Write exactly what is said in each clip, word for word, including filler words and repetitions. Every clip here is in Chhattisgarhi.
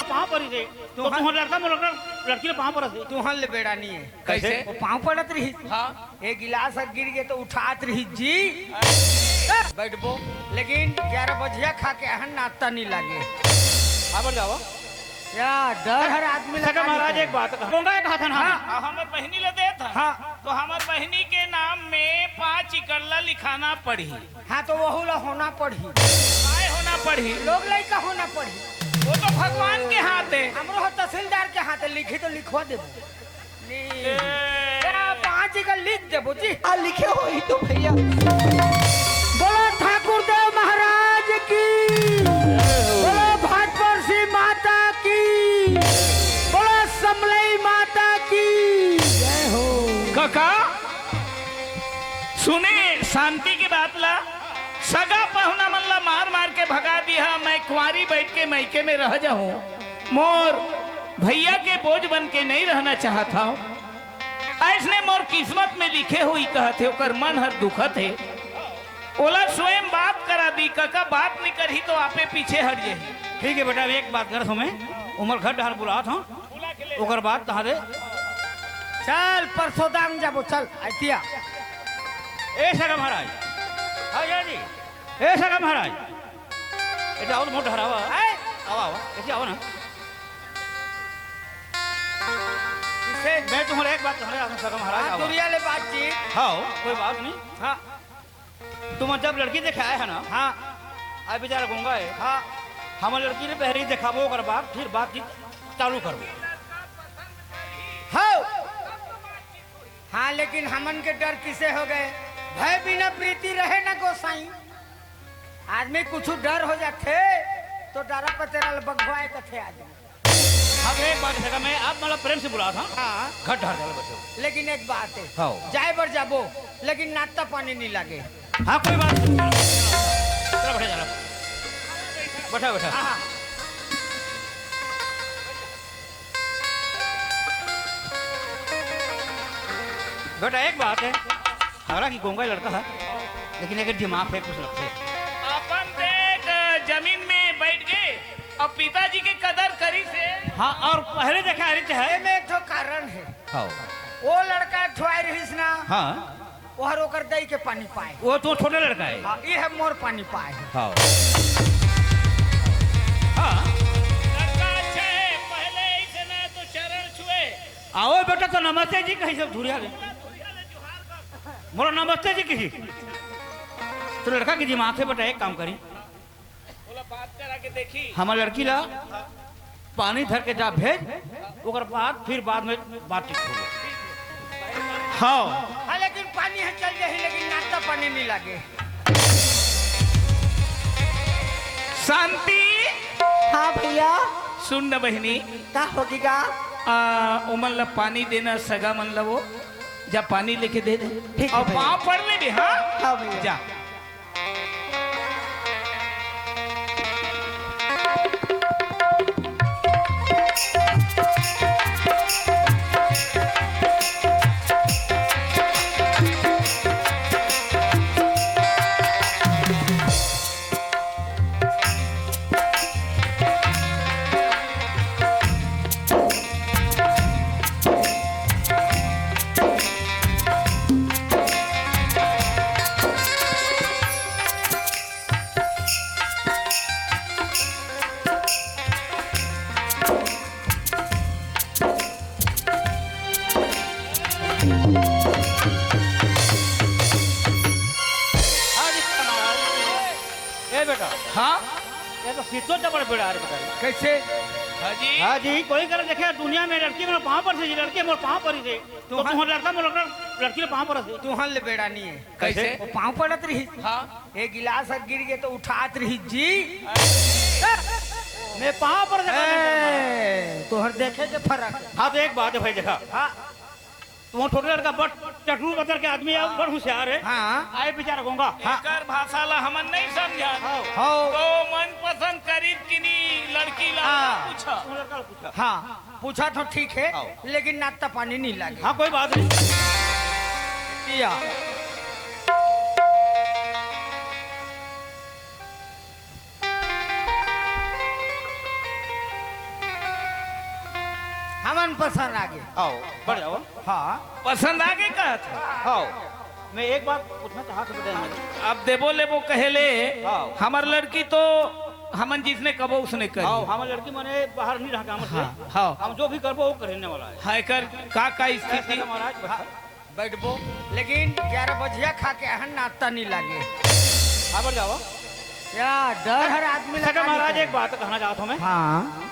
पाँव परी थे। तो तुहर लड़का मोर लड़का, लड़की ले पाँव परत हे। तुहर ले बेड़ा नहीं है। कैसे? वो पाँव पड़त रही। हाँ। एक गिलास अगर गिर गे तो उठात रही जी। बैठबो। लेकिन ग्यारह बजिया खा के अहन नाश्ता नहीं लागे। काबर जावा? या डर हर आदमी ला सगा महाराज, एक बात कहा। गोंगा एक हाथन, हाँ। हाँ। हमर बहिनी ला देत हन। हाँ। तो हमर बहिनी के नाम में पाँच एकड़ ला लिखाना पड़ही। हाँ, तो वहू ला होना पड़ही। काय होना पड़ही? लोग लइका होना पड़ही। वो तो भगवान के हाथ है। हमरो हो तहसीलदार के हाथ है, लिखी तो लिखवा देबो। ए। ए, पाँच एकड़ लिख देबो जी। आ, लिखे होही तो भैया। बोलो ठाकुर देव महाराज की, बोलो भाटपारसी माता की, बोलो समलई माता की। जय हो। काका, सुने शांति के बात ला, सगा पहुना मन ला मार मार के भगा दिहा, मैं कुंवारी बैठ के मइके में रह जाहूं। मोर भैया के बोझ बन के नहीं रहना चाहत हव। अइसने मोर किस्मत में लिखे होही कहत हे, ओकर मन हर दुखत हे। ओला स्वयं बात करा दी, कका बात नहीं करही तो आपे पीछे हट जाही। ठीक है बेटा, एक बात करत हूँ मैं, ओमन घर डहर बुलात हूँ, ओकर बाद तहाँ दे। चल, परसों दाम जाबो, चल, आइतिया। ए सगा महाराज, हाँ जी, ए सगा महाराज, ए आओ तो मोर डहर आवा। आए। आवा, आवा, ऐसे आवा ना। किसे? मैं तुम्हारे एक बात, तुम्हारे सगा महाराज, हाँ, आवा। दुरिया ले बातचीत। हाँ, कोई बात नहीं। हाँ। तुम जब लड़की देखे आए है ना, हाँ। आ बेचारा गूंगा है। हाँ। हम लड़की ले पहले देखाबो, ओकर बाद फिर बातचीत चालू करबो। हाँ। हाँ, लेकिन हमन के डर किसे हो गए? भय बिना प्रीति रहे न गोसाई। आदमी कुछ डर हो जाथे तो डरा पतेरा ल बघवाए कथे आदमी। अब एक बात है, मैं आप मतलब प्रेम से बुलात हूँ। हाँ। घर ढार डाल बच्चों। लेकिन एक बात है, हाँ। जाए बर जाबो, लेकिन नाश्ता पानी नहीं लागे। हाँ, कोई बात नहीं। चलो, बैठा, चलो। बैठा, बैठा। हाँ, हाँ। बेटा, एक बात है, हालांकि गूंगा लड़का है, लेकिन एक दिमाग है, कुछ लगता है। अपन देख, जमीन में बैठ गए, अब पिताजी के कदर करी से। हाँ, और पहले देखा, अरे चाहे एमे एक ठो कारण है। हाँ। वो लड़का ठुआई रहिस ना, हाँ। ओहर ओकर दई के पानी पाए। वो तो छोटा लड़का है। हाँ, ये है मोर पानी पाए है। हाँ। हाँ। लड़का अच्छा है, पहले ही से ना तो चरण छुए। आओ बेटा, तो नमस्ते जी कही सब धुरिया ले। मोर नमस्ते जी कही। तो लड़का के दिमाग से बेटा एक काम करी। ओला बात करा के देखी। हमर लड़की ला पानी धर के जा भेज, ओकर बाद फिर बाद में बातचीत होगा। हाँ। हाँ, लेकिन पानी है चल जाही, लेकिन नाश्ता पानी नहीं लागे। शांति। हाँ भैया। सुन न बहिनी। का होगी गा? आ, ओमन ला पानी देना, सगा मन ला वो। जा पानी लेके दे दे। ठीक है और भैया। पाँव पड़ ले भी, हाँ? हाँ भैया। जा। ए बेटा। हाँ? ये तो सीतो जबर बेड़ा रे बेटा। कैसे? हाँ जी। हाँ जी, कोई कर देखे दुनिया में लड़की मोर पाँव पर से, लड़के मोर पाँव पर से। तो तो हाँ। तुहर लड़का मोर लड़का, लड़की ले पाँव पर से। तुहर ले बेड़ा नहीं है। कैसे? वो पाँव पड़त रही। हाँ। एक गिलास अगर गिर गए तो उठात रही जी। मैं पाँव पर से। ए, तोहर देखे के फर्क। हाँ, तो एक बात है भाई, देखा। हाँ। तुम छोटे लड़का बड़ चटरू बदर के आदमी है, बड़ होशियार है। हाँ। आए बेचारा गूंगा। हाँ। एकर भाषा ला हमन नहीं समझन। हाँ। हाँ। तो मनपसंद करीब किनी लड़की ला हाँ। पूछा। तुम लड़का ला पूछा। हाँ, पूछा तो ठीक है, हाँ। लेकिन नाश्ता पानी नहीं लागे। हाँ, कोई बात नहीं। किया। मन पसंद आगे। आओ, बढ़ जाओ। हाँ। पसंद आगे कहत हे। आओ। मैं एक बात पूछना चाहत हूँ, बताइए। अब देबो लेबो कहे ले, हाँ। हमर लड़की तो हमन जिसने कबो उसने करी। हाँ, हमर लड़की मने बाहर नहीं रहा हमर से। हाँ, हाँ। हम जो भी करबो वो करने वाला है। हाँ, एकर का, का स्थिति? ऐसा महाराज, हाँ, बैठबो, लेकिन ग्यारह बजिया खा के अहन नाश्ता नहीं लागे। हाँ, बढ़ जाओ। या डर हर आदमी ला सेठ महाराज, एक बात कहना चाहत हूँ मैं। हाँ।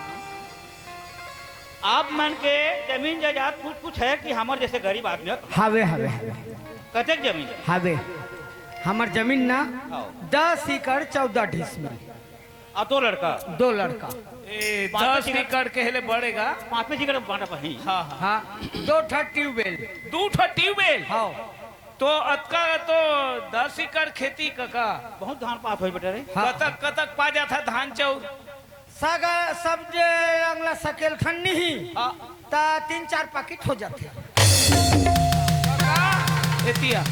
आप मन के जमीन जायदाद कुछ कुछ है कि हमर जैसे गरीब आदमी है? हावे, हावे, हावे। कतेक जमीन है? हावे। हमर जमीन ना हाँ। दस एकड़ चौदह डिसमिल। आ दो लड़का? दो लड़का। ए, पाँच दस एकड़। एकड़ के हेले बढ़ेगा। पाँच पाँच एकड़ बांटा पाही। हाँ, हाँ। हाँ, दो ठा ट्यूबवेल। दू ठा ट्यूबवेल? हाँ। तो अतका तो दस एकड़ खेती कका। बहुत धान पास होई बेटा रे। हाँ। कतक, कतक पा जाथा धान चाउर? सगा सब जे अंगला सकेल खन्नी ही, हाँ। त तीन चार पाकिट हो जाथे। कका, एतिया।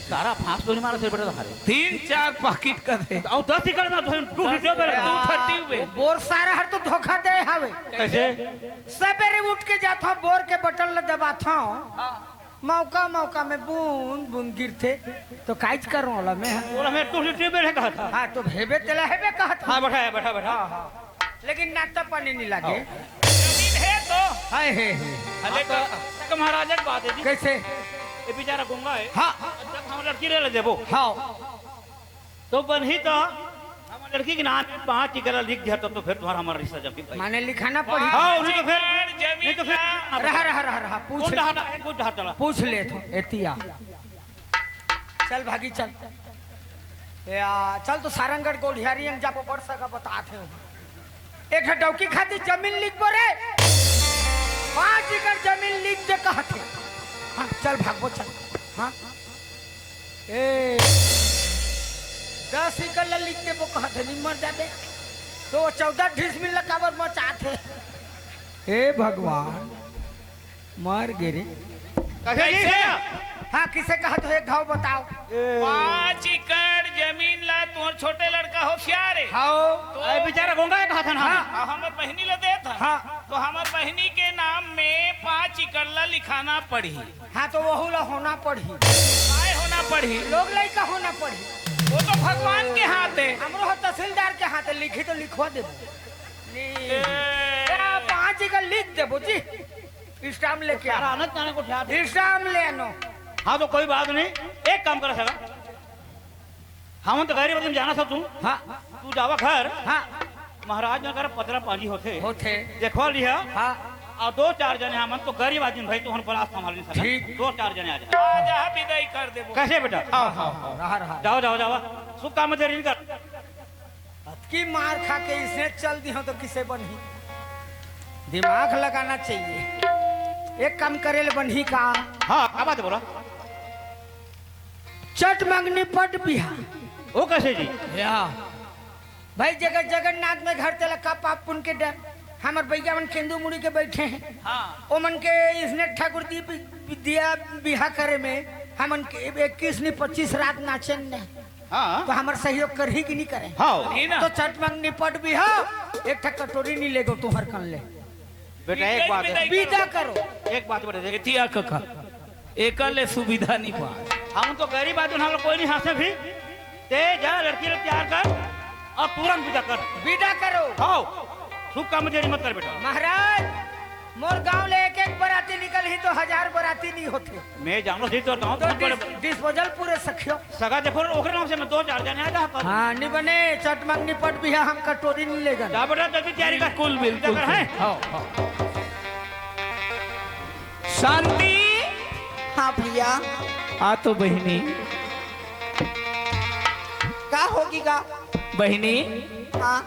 सारा फांस तो नहीं मारा से बेटा तुम्हारे। तीन चार पाकिट कर दे। और दस एकड़ में तो टू दस फीट पे एकड़। दू ठा ट्यूबवेल। बोर सारा हर तो धोखा दे हवे। कैसे? सबेरे उठ के जाथो, बोर के बटन ल दबाथो। हाँ। मौका मौका में बूंद बूंद गिरथे, तो काइच करो ओला मैं। ओला मैं टूटी ट्यूबवेल है कहत। हाँ, तो हेबे तेला हेबे कहत। हाँ, बैठा है, बैठा, बैठा। हाँ, हाँ। लेकिन नाश्ता पानी नहीं लागे। हाँ। जमीन है तो। हाय हे हे। हले हाँ, तो, तो महाराज एक बात है जी। कैसे? ये बेचारा गूंगा है। हाँ। जब हम लड़की ले ले देबो। हाँ। तो बनही तो हम लड़की के नाम में पाँच एकड़ लिख दिया तो, तो फिर तुम्हारा हमारा रिश्ता जम भाई। माने लिखाना पड़ी। हाँ, नहीं तो फिर, जमीन नहीं तो फिर ना। रहा, रहा, रहा, रहा, पूछ। कौन डहार, कौन डहार चला? पूछ ले तू, एतिया। चल भागी, चल। या, चल तो सारंगढ़ गोढ़ियारी हम जाबो, बड़ सगा बतात हे। एक ठो डौकी खातिर जमीन लिखबो रे। पाँच एकड़ जमीन लिख दे कहत हे। हाँ, चल भागबो, चल। हाँ। ए, दस एकड़ ला लिख देबो कहत हे, निमर जाबे। तो चौदह डिसमिल ला काबर मचात हे? हे भगवान, मर गे रे। कैसे जी? कैसे? हाँ, किसे कहत हो, एक घाव बताओ। ए। पाँच एकड़ जमीन ला तोर छोटे लड़का होशियार हे। हाँ। तो अरे बेचारा गूंगा है, कहा था ना। हाँ। हाँ, हमर बहिनी ला देत हन। हाँ। तो हमर बहिनी के नाम में पाँच एकड़ ला लिखाना पड़ही। हाँ, तो वहू ला होना पड़ही। काय होना पड़ही? लोग लइका होना पड़ही। वो तो भगवान के हाथ हे। हमरो हो तहसीलदार के हाथ हे, लिखी तो लिखवा देबो। नहीं। ए। ए, पाँच एकड़ लिख देबो जी। स्टाम्प लेके आ। सारा आनंद जाने को ठा दे। स्टाम्प ले आनो। हाँ, तो कोई बात नहीं, एक काम कर सका, हम तो गरीब आदमी जाना सब तू। हाँ। तू जावा घर। हाँ। महाराज नगर पतरा पानी होथे। होथे। देखवा लिहा। हाँ। और दो चार जने हमन तो गरीब आदमी भाई, तो हम पलास संभाल नहीं सका। ठीक। दो चार जने आ जा। आ जा, विदाई कर देबो। कैसे बेटा? हाँ, हाँ, हाँ, रहा, रहा। जाओ, जाओ, जाओ। सुख काम में देरी नहीं कर। अतकी मार खा के इसने चल दी हो तो किसे बनही? दिमाग लगाना चाहिए। एक काम करे ले बनही का? हाँ, का बात बोला? चट मंगनी पट बिहा। वो कैसे जी? या। भाई, जगह जगन्नाथ में घर तेला का पाप पुन के डर। हमर भैया मन केंदू मुड़ी के बैठे हैं। हाँ। ओ मन के इसने ठाकुर दी बि-, दिया बिहा करे में हमन के इक्कीस नी पच्चीस रात नाचेन ने। हाँ। तो हमर सहयोग करही कि नहीं करे? हाँ। नहीं ना। तो चट मंगनी पट बिहा, एक ठक कटोरी नहीं लेगो तुहर कन ले। बेटा, एक बात है। विदा करो। एक बात बेटा, देख। एतिया कका, एकर ले सुविधा नहीं पा। हम तो गरीब आदमी, हम लोग कोई नहीं हंसे भी। ते जा, लड़की लोग तैयार कर और तुरंत विदा कर। विदा करो। हाँ, शुभ काम में देरी मत कर बेटा। महाराज, मोर गांव ले एक एक बराती निकलही तो हजार बराती नहीं होथे। मैं जानो जी तो गांव तो बहुत बड़े डिस-, डिस्पोजल पूरे सखियो। सगा देखो, ओकरे नाम से मैं दो चार जने आ जा पर। हाँ, नहीं बने, चट मंगनी पट बिहा हम कटोरी नहीं लेगन। जा बेटा, जल्दी तैयारी कर। बिल्कुल, बिल्कुल। विदा कर, हैं? हाँ, हाँ। शांति। हाँ भैया। आ तो बहिनी। का होगी गा? बहिनी। हाँ।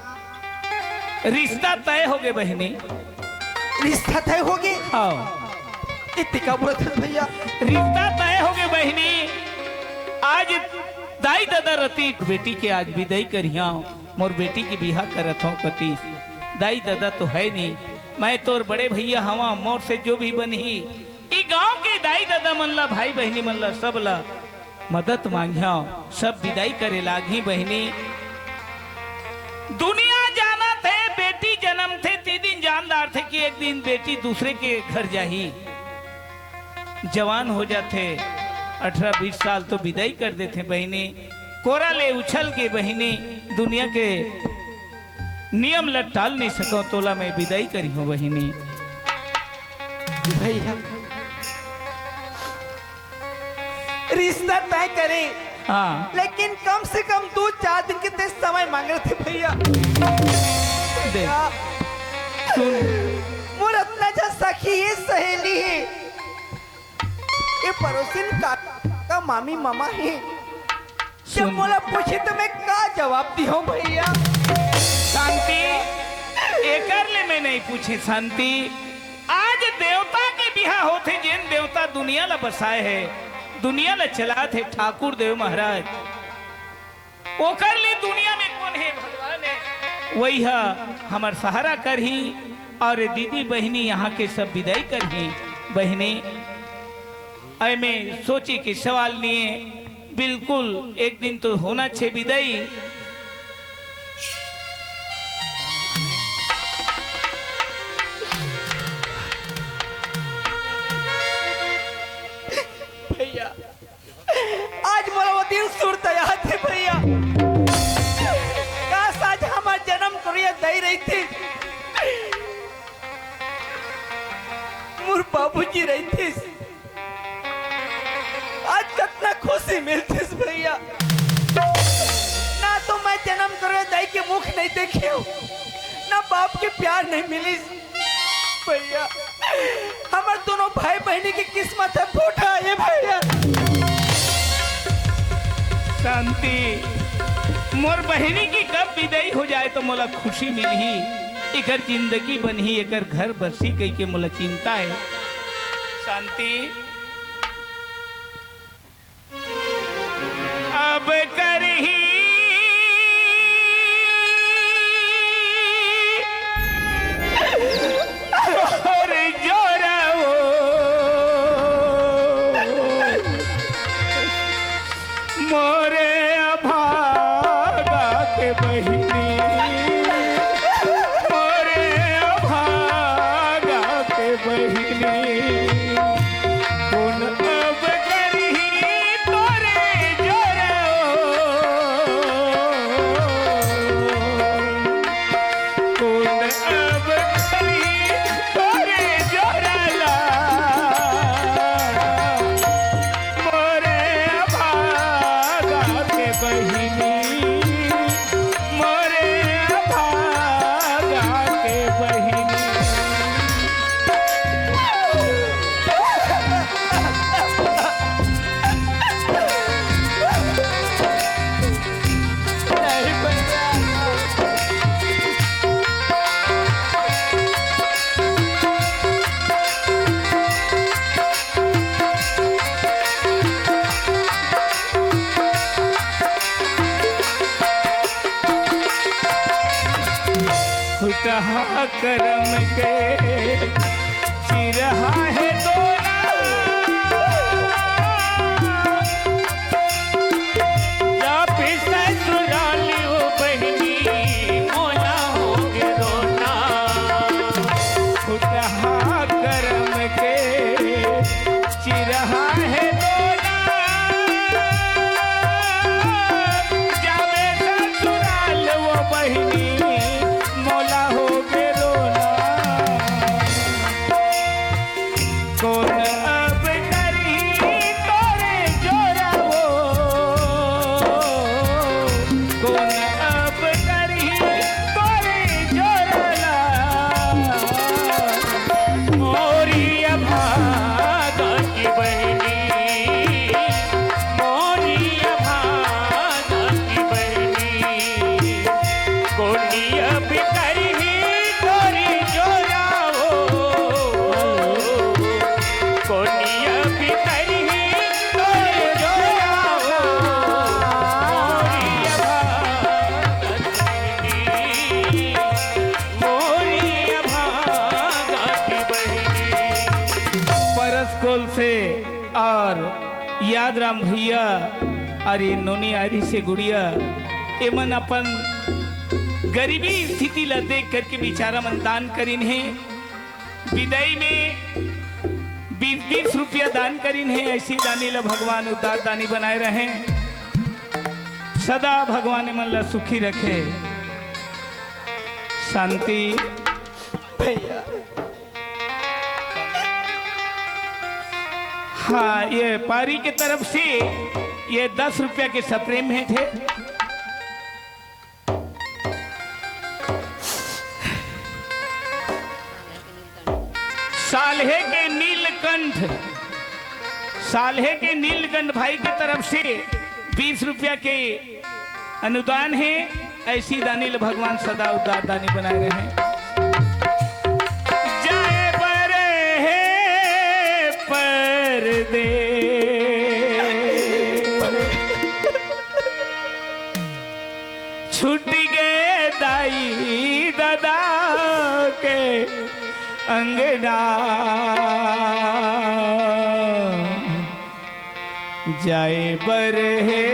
रिश्ता तय होगे बहिनी। रिश्ता तय होगे? हाँ। इतनी का बोलत हस भैया? रिश्ता तय होगे बहिनी। आज दाई ददा रती बेटी के आज विदाई करिहा। मोर बेटी के बिहा करत हंव कती। दाई ददा तो है नहीं, मैं तोर बड़े भैया हवा, मोर से जो भी बनही, ई गांव के दाई ददा मन ला, भाई बहिनी मन ला, सब ला मदद मांगिहा, सब विदाई करे लागही बहिनी। दुनिया जानत हे, बेटी जनम थे, ती दिन जान डारथे कि एक दिन बेटी दूसरे के घर जाही, जवान हो जाथे, अठारह बीस साल तो बिदाई कर देथे बहिनी। कोरा ले उछल के बहिनी, दुनिया के नियम ल टाल नहीं सको, तोला मैं बिदाई करी हूँ बहिनी। भैया, रिश्ता तय करे, हाँ। लेकिन कम से कम दो चार दिन के ते समय मांग रहे थे भैया। दे। भैया, सुन। मोर अतना जा सखी हे, सहेली हे, ये पड़ोसिन का, का मामी मामा हे, जब सुन। मोला पूछे तो मैं का जवाब दिहूं भैया? शांति, एकर ले मैं नहीं पूछे शांति। आज देवता के बिहा होथे, जेन देवता दुनिया ला बसाए हे, दुनिया ला चलात हे ठाकुर देव महाराज, ओकर ले दुनिया में कोन हे भगवान हे, वही ह हमर सहारा करही। और दीदी बहिनी यहाँ के सब बिदाई करही। बहिनी, एमे सोचे के सवाल नहीं है, बिल्कुल एक दिन तो होना छे बिदाई। भैया, आज मोला वो दिन सुरता याद हे भैया। काश आज हमर जन्म करिया दाई रहितिस, मोर बाबूजी रहितिस, आज कतना खुशी मिलतिस भैया। ना तो मैं जन्म करिया दाई के मुख नहीं देखे हूँ, ना बाप के प्यार नहीं मिलिस। भैया, हमर दोनों भाई बहिनी के किस्मत ह फूटा हे भैया। शांति, मोर बहिनी की कब बिदाई हो जाए तो मोला खुशी मिलही, एकर जिंदगी बनही, एकर घर बसही कहिके मोला चिंता हे। शांति, अब करही तोर जोरवो, मोरे अभागा के बहिनी, मोरे अभागा के बहिनी। कोन अब करही तोरे जोरवो, कोन अब करही तोरे जोरला, मोरे भागा के बहिनी, मोरे भागा के बहिनी। फुटहा करम के चिरहा हे दोना, जाबे ससुराल ओ बहिनी मोला होगे रोना। फुटहा करम के चिरहा हे दोना, जाबे ससुराल ओ बहिनी मोला होगे रोना। कोन अब करही तोरे जोरवो, कोन अब करही तोरे जोरला, मोरी अभागा की बहिनी, मोरी अभागा की बहिनी। कोन अब करही तोरे जोरवो, कोन अब करही तोरे जोरवो, मोरी अभागा की बहिनी, मोरी अभागा की बहिनी। परसकोल से और याद राम भैया, अरे नोनी आरी से गुड़िया, एमन अपन गरीबी स्थिति ला देख करके बेचारा मन दान करिन हे। विदाई में बीस बीस रुपया दान करिन हे। ऐसी दानी ला भगवान उद्धार दानी बनाए रहे, सदा भगवान मन ला सुखी रखे। शांति। भैया। हाँ, ये पारी के तरफ से ये दस रुपया के सप्रेम भेंट हे। साल्हे के नीलकंठ, साल्हे के नीलकंठ भाई के तरफ से बीस रुपया के अनुदान हे। ऐसी दानी ल भगवान सदा उद्धार दानी बनाए रहे। जाए बर हे परदेस, छूट गे दाई ददा के अंगना। जाए बर हे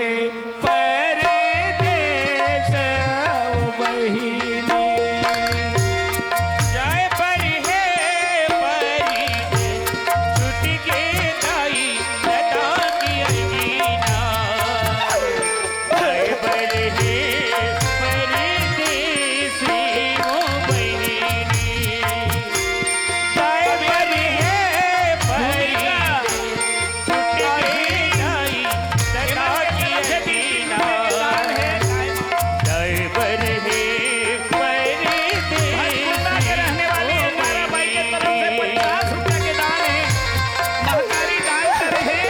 परदेस बहिनी, जाए बर हे परदेस, छूट गे दाई ददा के अंगना। जाए बर हे परदेसी ओ बहिनी, जाए बर हे परदेसी, छूट गे दाई ददा के अंगना। जाए बर हे परदेसी ओ बहिनी। पचास रुपया के दान हे, महतारी दान करे हे।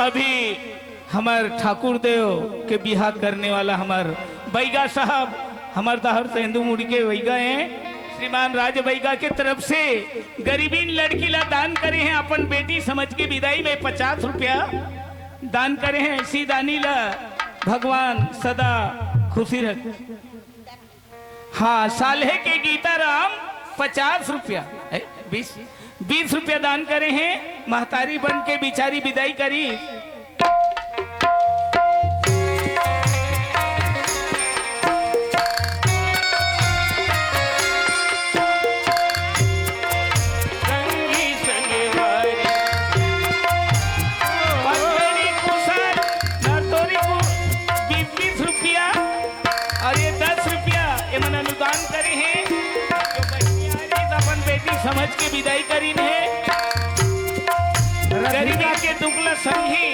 अभी हमर ठाकुर देव के बिहाव करने वाला हमर बैगा साहब, हमर डहर सेंधु मुड़ी के बैगा हे, श्रीमान राज बैगा के तरफ से गरीबीन लड़की ला दान करे हे, अपन बेटी समझ के विदाई में पचास रुपया दान करे हे। ऐसी दानी ला भगवान सदा खुशी रखे। हाँ, साल्हे के गीता राम पचास रुपया, ए, बीस, बीस रुपया दान करे हे, महतारी बन के बिचारी विदाई करी। संगी संगवारी। पत्नी कुशल, नरतोरी को बीस बीस रुपया और ये दस रुपया ये मन अनुदान करे हे। जो बहिनी आ रही, तो अपन बेटी समझ के विदाई करीन हे। गरीबी के दुख ल समझी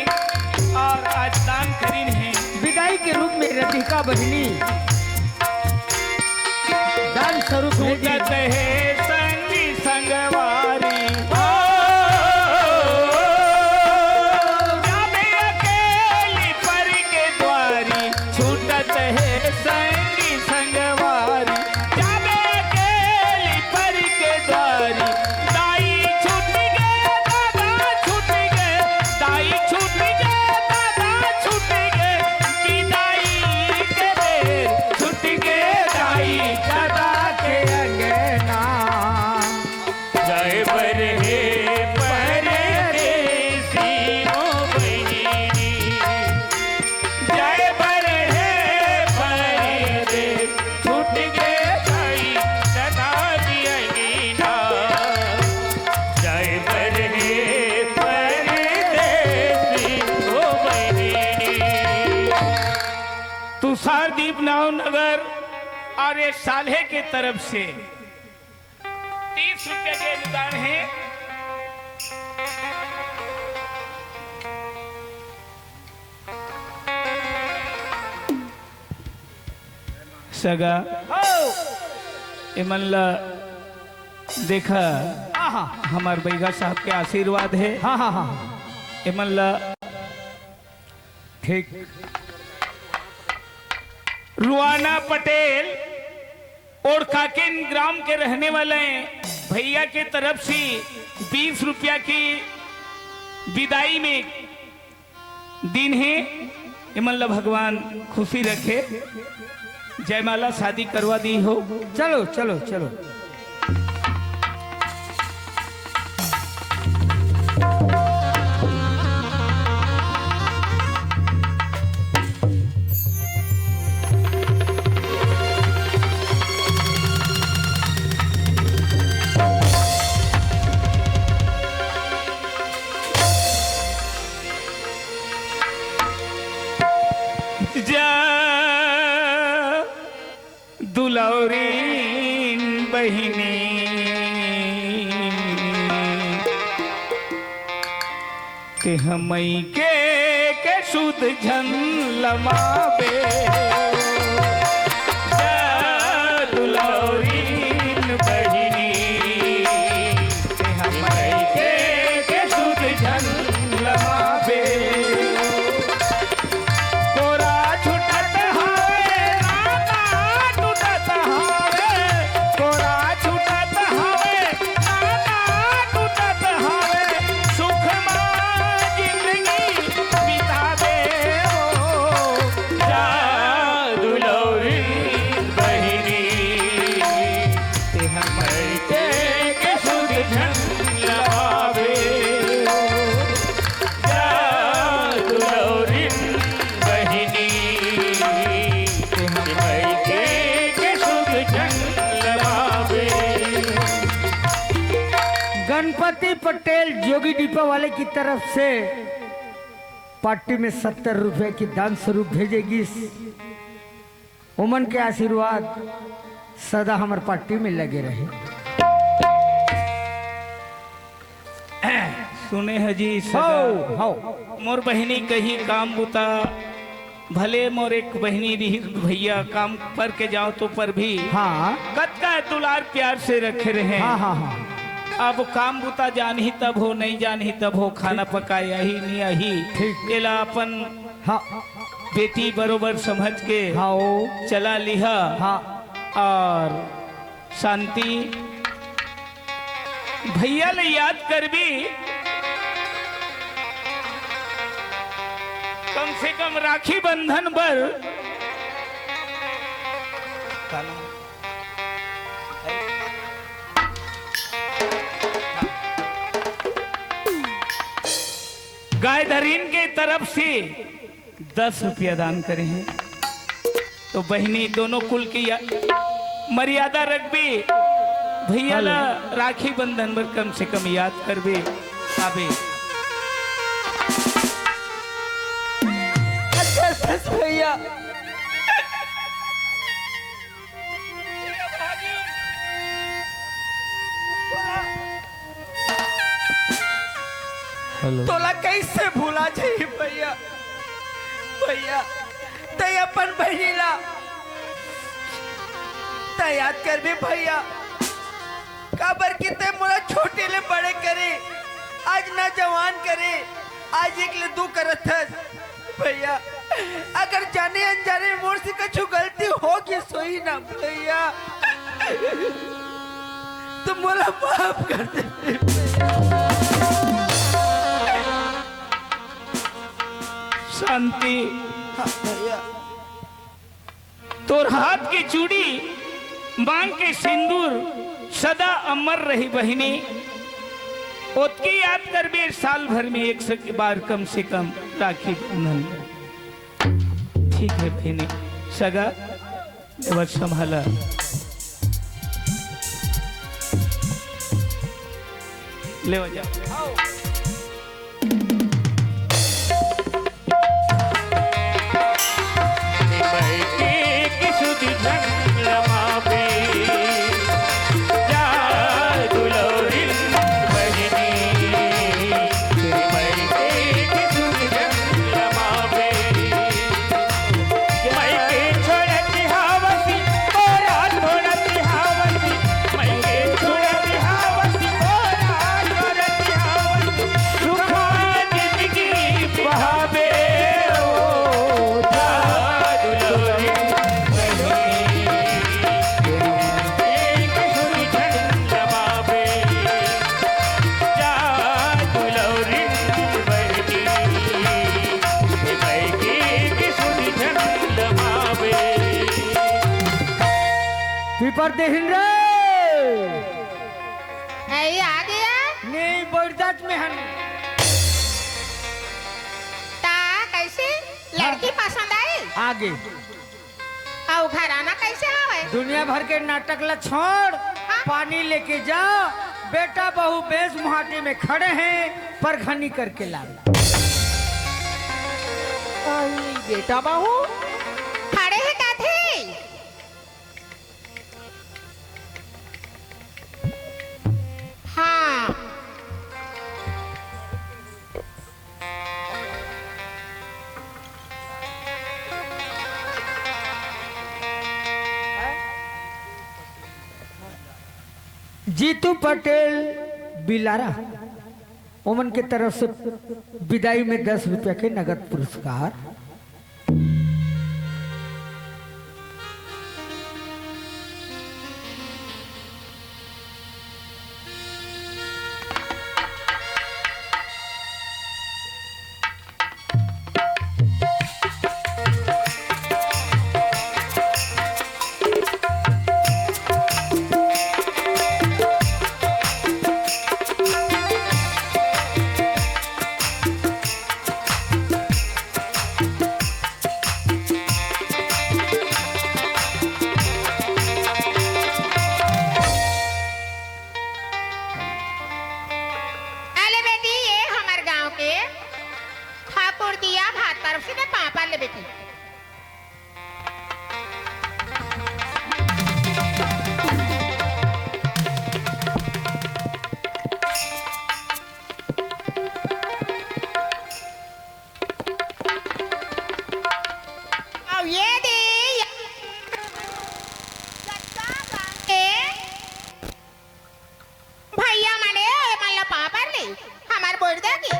और आज दान करीन हे। विदाई के रूप में राधिका बहिनी दान स्वरूप भेजी। छूटत हे संगी संगवारी, ओ, जाबे अकेली परी के द्वारी। छूटत हे संगी संगवारी, जाबे अकेली परी के द्वारी। दाई छूट गे, दादा छूट गे, दाई छूट गे, दादा छूट गे, कि दाई के बेर छूट गे, दाई दादा के अंगना। जाए बर हे परदेसी ओ बहिनी, जाए बर हे परदेस, छूट गे दाई ददा के अंगना। जाए बर हे परदेसी ओ बहिनी। तुषारदीप नवनगर और ये साल्हे के तरफ से तीस रुपया के अनुदान हे। सगा, हो। एमन ला देखा, आहा। हमर बैगा साहब के आशीर्वाद हे। हाँ, हाँ, हाँ। एमन ला ठीक। रुआना पटेल और काकेन ग्राम के रहने वाले भैया के तरफ से बीस रुपया की विदाई में दिन हे। एमन ला भगवान खुशी रखे। जयमाला शादी करवा दी हो। चलो, चलो, चलो। जा दुलौरीन बहिनी, ते हमई के, के सुध झन लमाबे। जा दुलौरीन बहिनी, ते हमई के, के सुध झन लमाबे। कोरा छूटत हवे, नाता टूटत हवे। कोरा छूटत हवे, नाता टूटत हवे। सुख मा जिंदगी बितावे हो, जा दुलौरी बहिनी। ते हमर के, के सुध झन लमावे। जा दुलौरिन बहिनी, ते हमर के, के सुध झन लमावे। गणपति पटेल जोगी डिपा वाले की तरफ से पार्टी में सत्तर रुपए की दान स्वरूप भेजे गिस। ओमन के आशीर्वाद सदा हमर पार्टी में लगे रहे। सुने ह जी सदा। हौ, हौ। मोर बहिनी कही काम बुता, भले मोर एक बहिनी रही भैया, काम पर के जाओ तो पर भी हाँ। कतका दुलार प्यार से रखे रहे। हाँ, हाँ, हाँ। अब काम बुता जानही तब हो, नहीं जानही तब हो, खाना ठीक। पकाए आही, नहीं आही। ठीक। एला अपन हाँ। बेटी बरोबर समझ के हाँ, ओ। चला लिहा। हाँ। और शांति, भैया ले याद करबी, कम से कम राखी बंधन बर। गाय धरीन के तरफ से दस रुपया दान करे हैं। तो बहिनी दोनों कुल की या-, मर्यादा रखबे, भैया ला हेलो। राखी बंधन बर कम से कम याद करबे। आबे। अच्छा, अच्छा, भैया। हेलो। तोला कैसे भुला जाही भैया? भैया, तै अपन बहिनी ला तै याद करबे भैया, काबर कि तै मोला छोटे ले बड़े करे, आज ना जवान करे, आज एक ले दू करत हस। भैया, अगर जाने अनजाने मोर से कछु गलती हो गिस होही ना भैया, तो मोला माफ कर दे भैया। शांति। हाँ भैया। तोर हाथ के चूड़ी, मांग के सिंदूर सदा अमर रही बहिनी। ओतकी याद करबे साल भर में एक से बार कम से कम राखी बंधन। ठीक है बहिनी, सगा देवर संभाला। ले जा। देहिन रे। ए, आ गया? नहीं, बरदात में हन। ता कैसे? लड़की हाँ। पसंद आई? आगे। अउ घराना कैसे हवे? दुनिया भर के नाटक ला छोड़, हाँ? पानी लेके जा। बेटा बहू बेस मुहाटी में खड़े हैं, परघनी करके ला। आई, बेटा बहू खड़े हैं कथे? हाँ। जीतू पटेल बिलारा, ओमन के तरफ से विदाई में दस रुपया के नगद पुरस्कार। अले बेटी, ये हमर गांव के ठाकुर दिया भात तरफ से मैं पापा ले बेटी। अब ये दे, ये भैया मने, ए मन ला पाँव पर ले, हमार बोल दे की।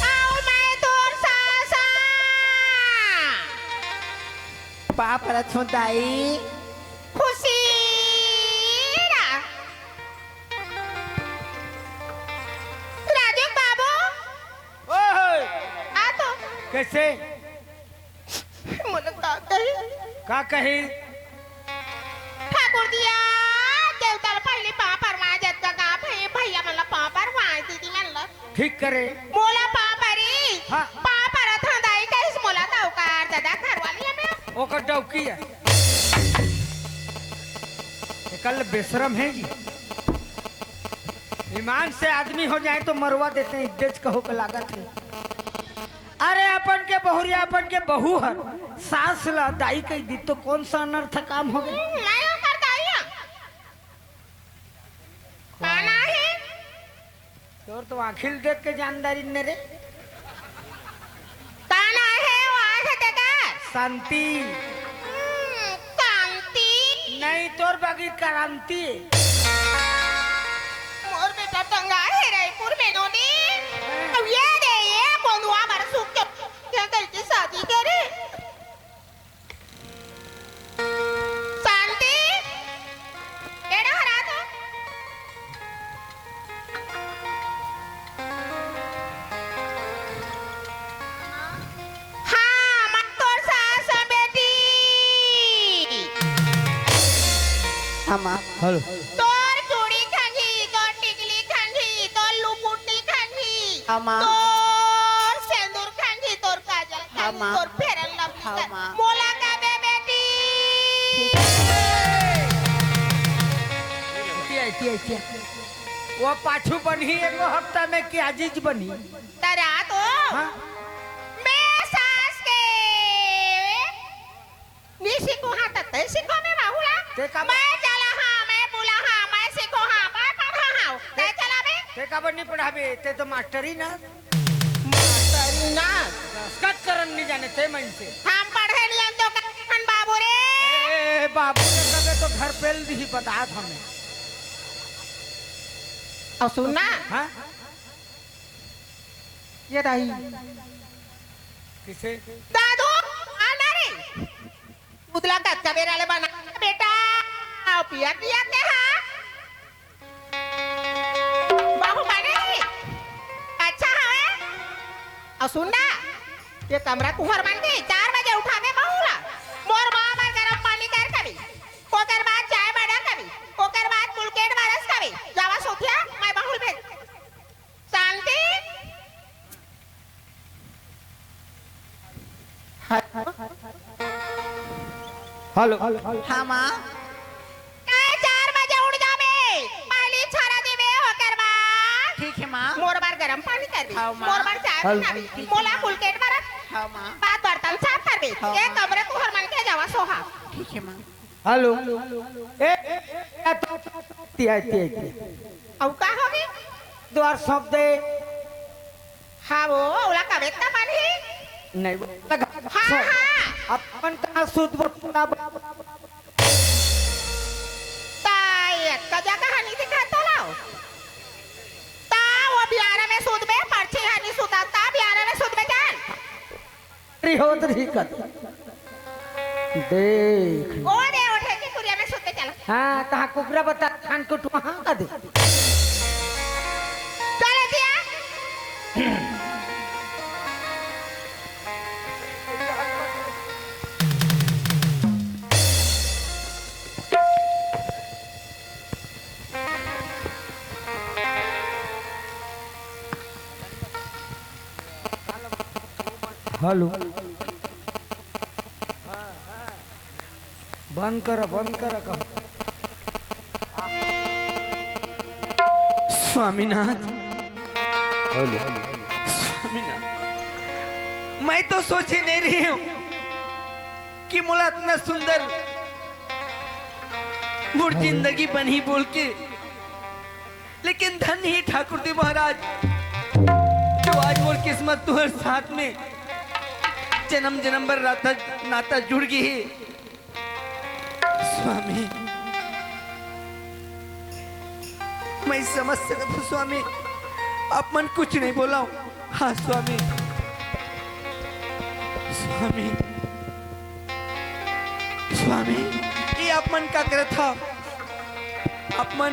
आओ, मैं तोर सास आं। पाँव परत हों दाई। खुशी रा-, राजू बाबू। ओए होए। आ तो। कैसे? मोला का कही? का कही? ठाकुर दिया, देवता ला पहली पाँव परवा जतका का भई-, भैया मन ला पाँव परवा, दीदी मन ला। ठीक करे। मोला पाँव परी, हाँ। पाँव परत हंव दाई कहिस, मोला तो ओकर ददा घरवाली हे मैं। ओकर डौकी हे। एकल बेशरम हे जी। ईमान से आदमी हो जाए तो मरवा देते हैं, इज्जत कहो के लागत हे। अरे अपन के बहुरिया, अपन के बहू हर सास ला दाई कहि दी तो कौन सा अनर्थ काम हो गे? मैं ओकर दाई हंव। का नाम हे? तोर तो आँखी ल देख के जानदारी ने रे। का नाम हे वो आँख हे तेकर? शांति। हम्म, शांति। नहीं, तोर बगी क्रांति। मोर बेटा टंगा हे रायपुर में नोनी। अब ये दे, ये कोंदुआ मर सुख के, के कहिके शादी करे। शांति, एड़ा हरा तो। हाँ, मैं तोर सास बेटी। हाँ, माँ। हेलो। तोर चूड़ी खंगी, तोर टिकली खंगी, तोर लुकुटी खंगी, हाँ, माँ। तोर सेंदूर खंगी, तोर काजल खंगी, हाँ, माँ। तोर फेरन लवली हाँ, खंगी। माँ। मोला का बे बेटी। इतिया, इतिया, इतिया। वो पाछू बनही एगो हफ्ता में कि आजीज बनही? तरा तो हाँ? मैं सास के नी सिखो हाँ, त तै सिखो में बाहुला। ते का मैं चला हाँ, मैं बुला हाँ, मैं सिखो हाँ, मैं पढ़ा हाँ, तै चला बे। ते का बर नी पढ़ाबे, ते तो मास्टरी ना। मास्टरी ना। दस्खत करन नी जाने ते मन से। हम पढ़े नी हन तो रे। ए, बाबू रे कबे तो घर पेल दिही, बतात हमें। अउ सुन ना। हाँ? ये दाई। किसे? दादू, आना रे। दूध ला कतका बेरा ले बना बेटा, अउ पिया पिया ते हा। बाबू बने हे। अच्छा हवे। अउ सुन ना, ये कमरा तुंहर मन के, चार बजे उठाबे बहू ला। मोर माँ बर गरम पानी कर कभी, ओकर बाद चाय बना कभी, ओकर बाद मुलकेट बरस कभी। जावा सोथिया, मैं बहू ल भेज। शांति। हेलो। हाँ माँ। काय चार बजे उठ जाबे, पहली छोरा देबे, ओकर बाद ठीक है माँ। मोर बर गरम पानी करबे, हाँ माँ। मोर बर चाय हेलो। बनाबे, मोला मुलकेट बरस, हाँ माँ। बाद बर्तन साफ करबे। हाँ एक माँ। कमरे तुंहर मन के, जावा सोहा। ठीक है माँ। हेलो। ए, ए, ए, ए, तिया, तिया, तिया। अउ का होगे? द्वार सौंप दे। हाँ वो, ओला कबे त पानी? नहीं, वो लगा। हाँ, हाँ। अपन कहाँ सूत बसना ब- ता ये कजा कहानी दिखा तो लाओ। ता वो बियारा में सूत बे, पर्ची हानी सुता, ता बियारा में सूत बे जान। री होत रही कत। देख। ओ दे, उठे की कुरिया में सुते चला। हाँ, तहाँ कुकरा बता खान कुट वहाँ का दे। चलो जिया। हेलो। बंद कर, बंद कर, कहो। स्वामीनाथ। हेलो। स्वामीनाथ, मैं तो सोचे नहीं रही हूँ कि मोला इतना सुंदर मोर जिंदगी बनही बोल के, लेकिन धन्य ही ठाकुर देव महाराज, जो आज मोर किस्मत तुहर साथ में जन्म जन्म बर नाता, नाता जुड़ गे हे। स्वामी, मैं समझ सकत हूँ स्वामी, आप मन कुछ नहीं बोला। हाँ स्वामी, स्वामी, स्वामी, ये आप मन का करत हव? आप मन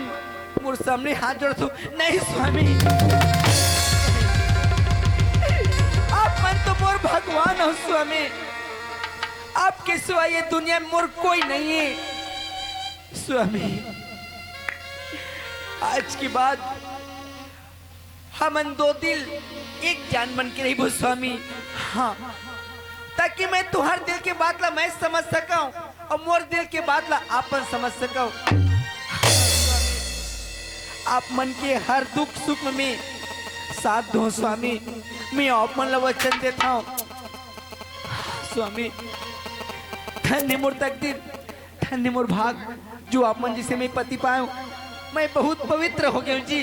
मोर सामने हाथ जोड़त हव? नहीं स्वामी, आप मन तो मोर भगवान हो स्वामी, आपके सिवा ये दुनिया में मोर कोई नहीं है स्वामी। आज के बाद हमन दो दिल एक जान बन के रहिबो स्वामी। हाँ, ताकि मैं तुहार दिल के बात ला मैं समझ सकूं और मोर दिल के बात ला आपन समझ सकूं। आप मन के हर दुख सुख में साथ दो स्वामी, मैं आप मन ला वचन देता हूँ स्वामी। धन्य मोर तकदीर, धन्य मोर भाग, जो आप मन जिसे मैं पति पायो, मैं बहुत पवित्र हो गयो जी।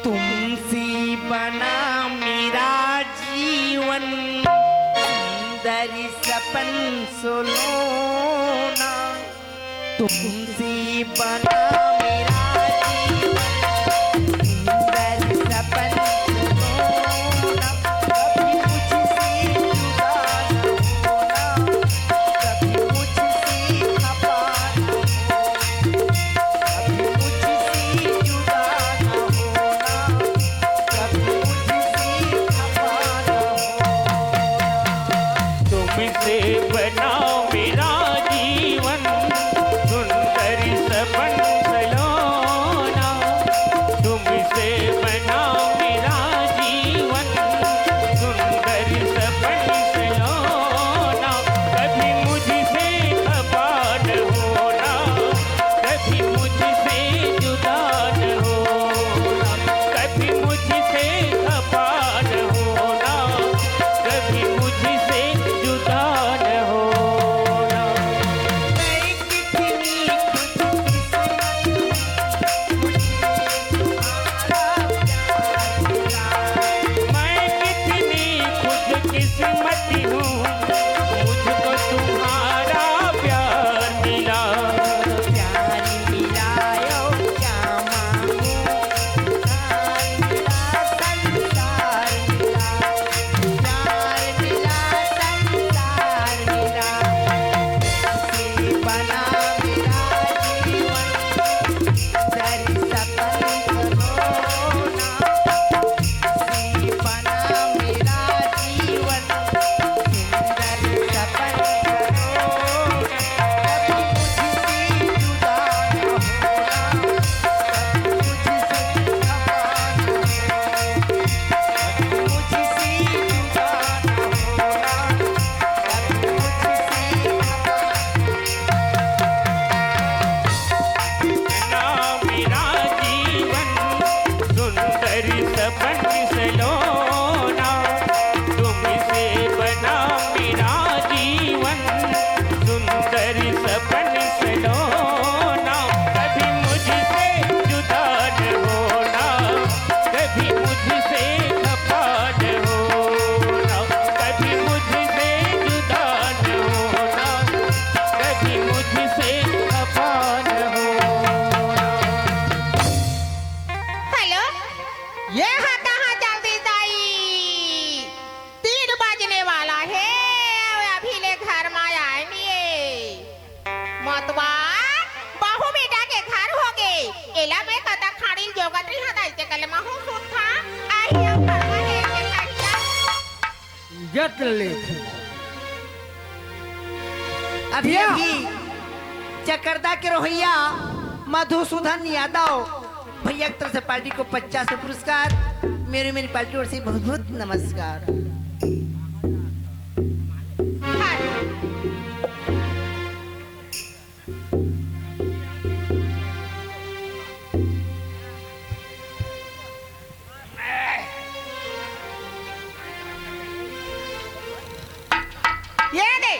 तुमसे बना मेरा जीवन, सुंदर सपन सुलोना। तुमसे बना मेरा जीवन, सुंदर सपन सुलोना। कभी मुझसे जुदा न होना, कभी मुझसे खफा न होना, कभी मुझसे जुदा न होना, कभी मुझसे खफा न होना। तुमसे बना मेरा जीवन, सुंदर सपन मत हूँ, मुझको तुम्हारा प्यार मिला। प्यार मिला ओ श्यामा, संसार मिला, संसार मिला। प्यार मिला, संसार मिला। से बना मेरा जीवन, दर सपन सलोना। से बना मेरा जीवन, सुंदर सपन सलोना। कभी मुझसे जुदा न होना, कभी मुझसे खफा न होना। मुझसे जुदा न होना, कभी मुझसे खफा। ना मेरा जीवन सुंदर सपन सलोना, तुमसे बना मेरा जीवन सुंदर सपन सलोना। कभी मुझसे जुदा न होना, कभी मुझसे खफा न होना, कभी मुझसे जुदा न होना, कभी मुझसे खफा न होना। हेलो, ये हा कहाँ चल दिस दाई? तीन बजने वाला हे, अभी ले घर मा आए नइ हे। मतवार, बहू बेटा के घर होगे। एला मैं कतक खाड़ी ल जोगत रिहा, दाई, तेकर ले महूँ सुतथँव। आही अब घर मा हे, के कहिया। जत ले। अभी, अभी चकरदा के रोहैया मधुसूदन यादव भैया की तरफ से पार्टी को पचास रुपये पुरस्कार, मेरी, मेरी पार्टी ओर से बहुत, बहुत नमस्कार। ये दे,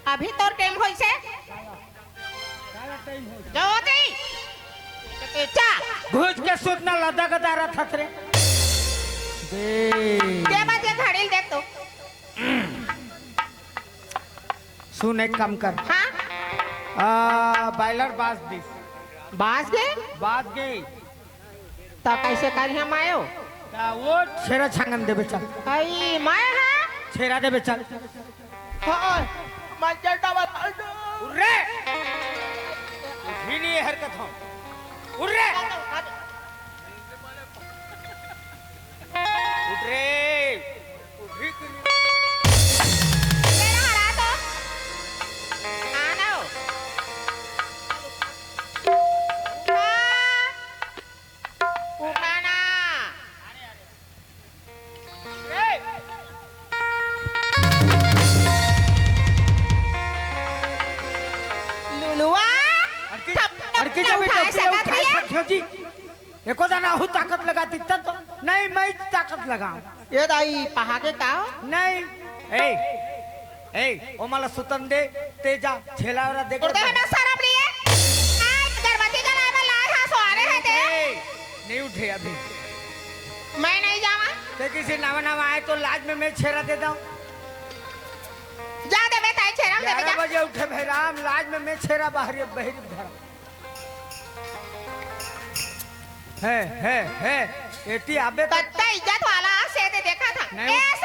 अभी तोर टाइम होइसे। जो होती। चा। घुस के सुतना लदा गदा रहा था रे। दे। दे बजे घड़ी देख तो। सुन, एक काम कर। हाँ? आ, बॉयलर बाज दिस। बाज गे? बाज गे। त कइसे करिहा मायो? त वो छेरा छांगन देबे चल। अई, माय हा? छेरा देबे चल। हाँ, मंजर डबल। उठ रे। उठी नहीं हरकत हो। उठ रे। उठ रे। उठी कि नहीं? तेरा हरा तो। आ ना हो। हाँ। उठा ना। लुलुआ, अड़की, थप्पड़ अड़की ना जब उठा टोपी सकत उठा रही है। सकत हो जी। एको जना हु ताकत लगा दिता तो नहीं, मैं ताकत लगाऊं। ए दाई, पहागे का हो? नहीं। ए, ए, ओ मला सुतन दे, ते जा, छेला वाला देख उड़ते ले। हमें शर्म नहीं है? आज गर्भवती का लाए वाला है, हाँ, सो आ रहे हैं ते। ए, नहीं उठे अभी। मैं नहीं जावा। ते किसी नवा नवा आए तो लाज में मैं छेरा दे दूं। जा दे बेटा, छेरा दे ग्यारह बेटा। बजे उठे भाई राम, लाज में मैं छेरा बाहरी बहरी धरा। है, है, है, एती आबे तो कत्ता इज्जत वाला से ते देखा था। नहीं। ए,